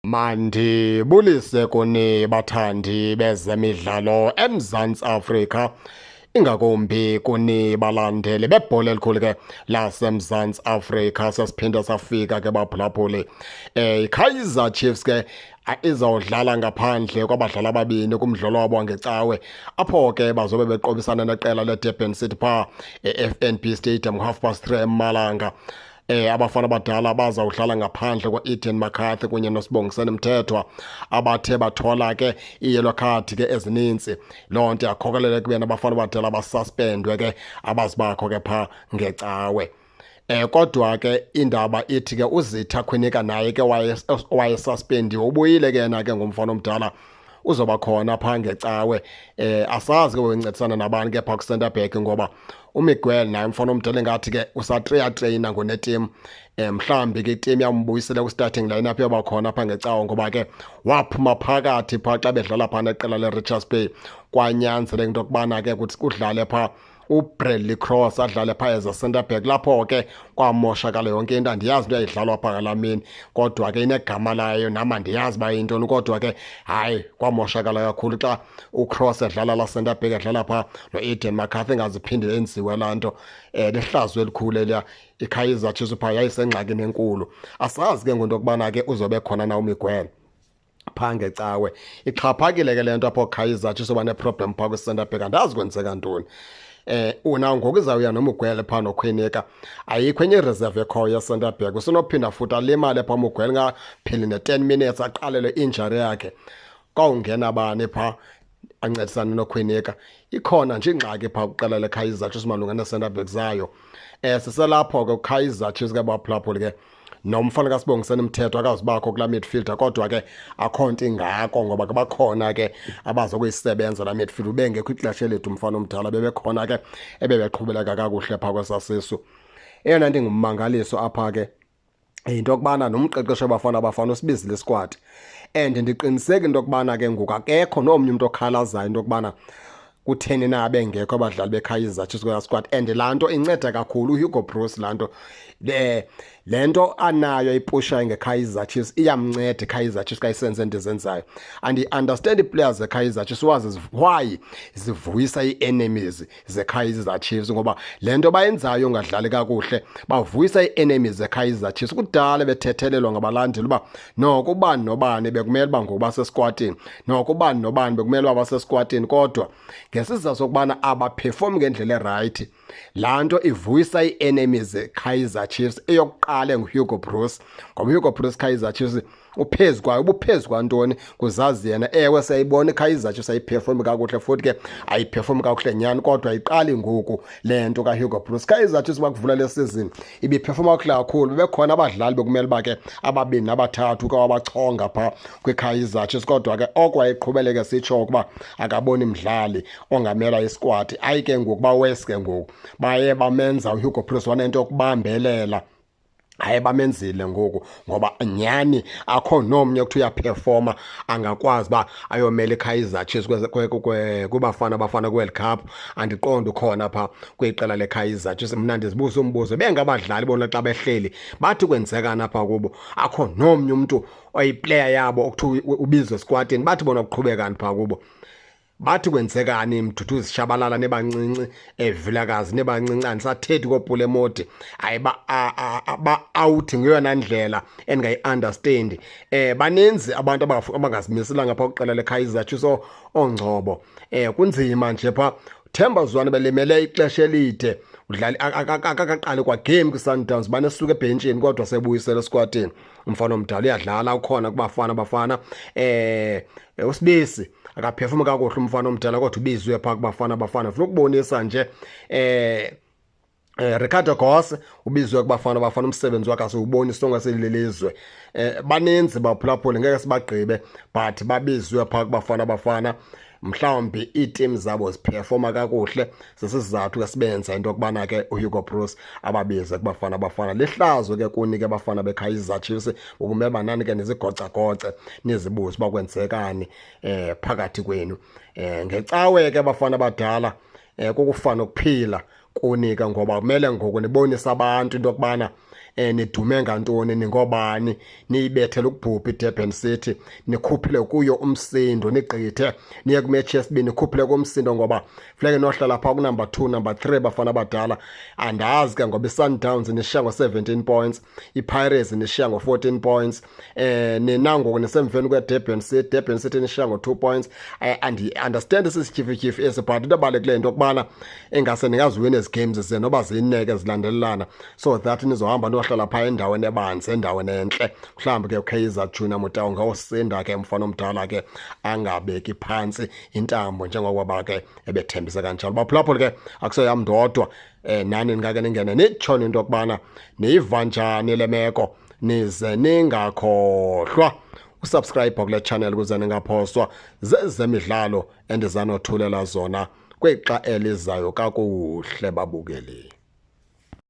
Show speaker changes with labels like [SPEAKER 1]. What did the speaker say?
[SPEAKER 1] Mandibulise kuni bathandi bezemidlalo eMzantsi Afrika, ingakumbi kuni balandeli bebhola elikhulu ke laseMzantsi Afrika. Sesiphinde safika ke baphulaphuli. IKaizer Chiefs ke izawudlala ngaphandle kwabadlali ababini kumdlalo wabo wangecawe, apho ke bazobe beqobisana neqela leDurban City phaa e-FNB Stadium ngo-3:30 emalanga. Abafana abadala bazawudlala ngaphandle kwa-Eden McCarthy kunye noSibongiseni Mthethwa, abathe bathola ke ii-yellow card ke ezininzi. Loo nto yakhokelela ekubeni abafana abadala basuspendwe ke, abazibakho ke phaa ngecawe. Kodwa ke indaba ithi ke uZitha Kwinika naye ke wayesuspendiwe, ubuyile ke yena ke ngumfana omdala, uzoba khona phaa ngecawe. Asazi ke wencedisana nabani ke phaa ku-center back, ngoba uMiguel naye umfana omdala engathi ke usatrainer ngoneteam. Mhlawumbi ke iteam yambuyisela ku-starting lineup, yoba khona phaa ngecawe, ngoba ke waphuma phakathi phaa xa bedlala phaa neqela leRichards Bay, kwanyanzeleka into yokubana ke kuthi kudlale phaa uBradley Cross, adlale phaa as a center back. Lapho ke kwamoshakala yonke into. Andiyazi into yayidlalwa phaa ngalaa mini, kodwa ke inegama layo, nam andiyazi uba yintoni, kodwa ke hayi, kwamoshakala kakhulu xa uCross edlala la center back, edlala phaa noAiden McCarthy. Ingaziphinde yenziwe laa nto. Lihlazo elikhulu eliya. IKaizer Chiefs phaa yayisengxakini enkulu. Asazi ke ngento yokubana ke uzobe khona na uMiguel phaa ngecawe. Ixhaphakile ke le nto apho Kaizer Chiefs oba neproblem phaa kwi-center back, andazi kwenzeka ntoni. Una ngoku izawuya noMiguel phaa noKwinika, ayikho enye ireserve ekhoyo ye-center back. Usenophinda futhi alimale phaa Miguel, ngapheli ne-10 minutes aqalele injury yakhe. Kwawungena bani phaa ancedisane noKwinika? Ikhona nje ingxaki phaa kwiqela leKaizer Chiefs malunga nee-center back zayo. Siselapho ke uKaizer Chiefs ke baphulaphuli ke, nomfana kaSibongiseni Mthethwa akazubakho kulaa midfielder, kodwa ke akho nto ingako, ngoba ke bakhona ke abazokuyisebenza laa midfield. Ubengekho ixesha elide umfana omdala, bebekhona ke ebebeqhubeleka kakuhle phaa kwesasisu. Eyona nto ingummangaliso apha ke yinto yokubana nomqeqeshi wabafana bafana usibizile isquad, and ndiqiniseke into yokubana ke ngoku akekho nomnye umntu okhalazayo into yokubana kutheni na bengekho abadlali beKaizer Chiefs kwela squad. And laa nto inceda kakhulu uHugo Broos. Laa nto le nto anayo ipushayo ngeKaizer Chiefs iyamnceda iKaizer Chiefs xa isenze into ezenzayo. And i-understand ii-players zeKaizer Chiefs wazi why zivuyisa ii-enemies zeKaizer Chiefs, ngoba le nto bayenzayo ngadlali kakuhle bavuyisa ii-enemies zeKaizer Chiefs. Kudala bethethelelwa ngabalandeli uba noko ubani nobani bekumele uba ngoku basesquadini, noko ubani nobani bekumele uba basesquadini, kodwa ngesizathu sokubana abaperformi ngendlela eright, laa nto ivuyisa ii-enemies zeKaizer Chiefs. Eyokuqala nguHugo Broos, ngoba uHugo Broos Kaizer Chiefs uphezu kwayo, ubuphezu kwantoni kuzazi yena. Ewe, siyayibona iKaizer Chiefs ayiperformi kakuhle, futhi ke ayiperformi kakuhle nyhani, kodwa ayiqali ngoku le nto kaHugo Broos. Kaizer Chiefs bakuvula le season ibiperforma kakuhle kakhulu, bebekhona abadlali bekumele uba ke ababini nabathathu ke wabachonga phaa kwiKaizer Chiefs, kodwa ke oko wayeqhubeleka sitsho ukuba akaboni mdlali ongamela isquad. Ayi ke ngoku bawes ke ngoku baye bamenza uHugo Broos wanento yokubambelela. Hayi, bamenzile ngoku, ngoba nyhani akho nomnye kuthiwa uyaperforma angakwazi uba ayomela iKaizer Chiefs kubafana bafana kwi-World Cup. Andiqondi ukhona phaa kwiqela leKaizer Chiefs. Mna ndizibuza umbuzo, bengabadlali bona xa behleli bathi kwenzekani apha kubo? Akho nomnye umntu oyiplayer yabo okuthiwa ubizwe esquadini, bathi bona kuqhubekani phaa kubo? Bathi kwenzekani? Mduduzi Shabalala nebancinci, eVilakazi nebancinci, andisathethi koPule Mmodi. Hayi, ba-out ngeyona ndlela endingayi-understand. Baninzi abantu abangazimiselanga phaa kwiqela leKaizer Chiefs, oongcobo. Kunzima nje phaa. Themba Zwane belimele ixesha elide, udlala akakaqali kwagame kwi-Sundowns, banesuka ebhentshini, kodwa sebuyisele esquadini. Umfana omdala uyadlala, ukhona kubafana bafana. USibisi akaperformi kakuhle umfana omdala, kodwa ubizwe phaa kubafana bafana. Funa ukubonisa nje, Ricardo Goss ubizwe kubafana bafana, umsebenzi wakhe asiwuboni sonke sililizwe. Baninzi baphulaphula, ngeke sibagqibe, but babizwe phaa kubafana bafana. Mhlawumbi iiteam zabo ziperforma kakuhle, sisizathu ke sibenza into yokubana ke uHugo Broos ababize kubafana bafana. Lihlazo ke kuni ke bafana beKaizer Chiefs, ukumele banani ke nizigocagoce, nizibuze uba kwenzekani phakathi kwenu. Ngecawe ke bafana badala, kukufana ukuphila kuni ke, ngoba kumele ngoku nibonise abantu into yokubana Nidume ngantoni, ningobani? Niyibethele ukubhubha iDurban City, nikhuphile kuyo umsindo, nigqithe niye kwimetshi yesibini, nikhuphile kumsindo ngoba funeke nohlala phaa kunumber 2, number 3, bafana abadala. Andazi ke ngoba iSundowns nishiya ngo-17 points, iPirates nishiya ngo-14 points, nina ngoku nisemveni kweDurban City, Durban City nishiya ngo-2 points. Andi-understand sisityhifityhifi esi, but into ebalulekileyo into yokubana ingase ningaziwini ezi games ze noba zineke zilandelelana, so that nizohamba niyohlala phaa endaweni ebanzi, endaweni entle. Mhlawumbi ke uKaizer Junior Motaung ngawusinda ke umfana omdala ke, angabeki phantsi intambo njengokuba ke ebethembisa kanjalo. Baphulaphuli ke, akusoyam ndodwa, nani ningake ningene nitsho into yokubana niyiva njani le meko, nize ningakhohlwa usubscribe kule channel ukuze ningaphoswa zezemidlalo endizanothulela zona kwixa elizayo. Kakuhle, babukeli.